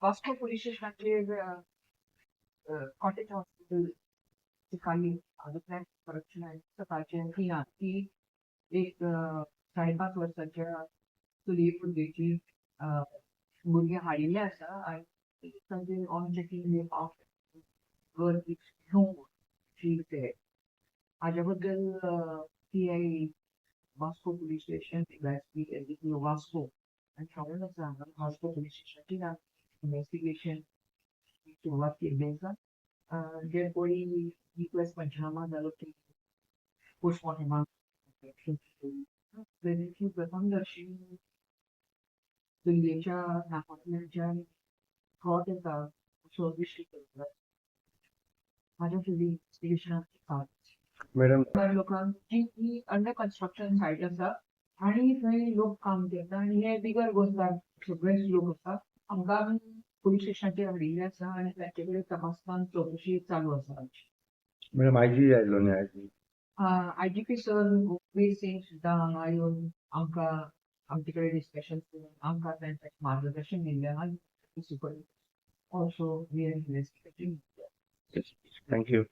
Vasco police स्टेशनाचेर cottage hospital सकाळी हातूंतल्यान करप्शन सकाळचे 3 ती एक 5.5 वर्साच्या चलये भुरगेची भुरगें हाडिल्लें आसा आनी तांचे on checking girl is no she is dead. हाज्या बद्दल PI Vasco police station, DYSP SDPO Vasco आनी सगळे आसा हांगा वास्को पुलीस स्टेशनाचेर इन्वेस्टिगेशन सुरवात केल्ली आसा. जे कोणी इनक्वेस्ट पंचनामा जालो ती पोस्टमॉर्टमाक प्रथमदर्शी चलयेच्या नाकांतल्यान थॉट येता असो दिश्टी करता. म्हाज्या फुडली इन्वेस्टिगेशन. मॅडम, लोकांक जी अंडर कन्स्ट्रक्शन सायट आसा आणि थंय लोक काम करता आणि हे बिगर गोंयकार सगळेच लोक आसा. हांकां पुलीस स्टेशनाचेर हाडिल्ले आसा आनी तांचे कडेन तपासपान चवकशी चालू आसा आमची. मॅडम, आयजी आयलो न्ही, IG? IGP sir Gurpreet Singh सुद्दां हांगा येवन आमकां आमचे कडेन डिस्कशन करून आमकां तांचें मार्गदर्शन दिल्लें आनी also we are investigating. Thank you.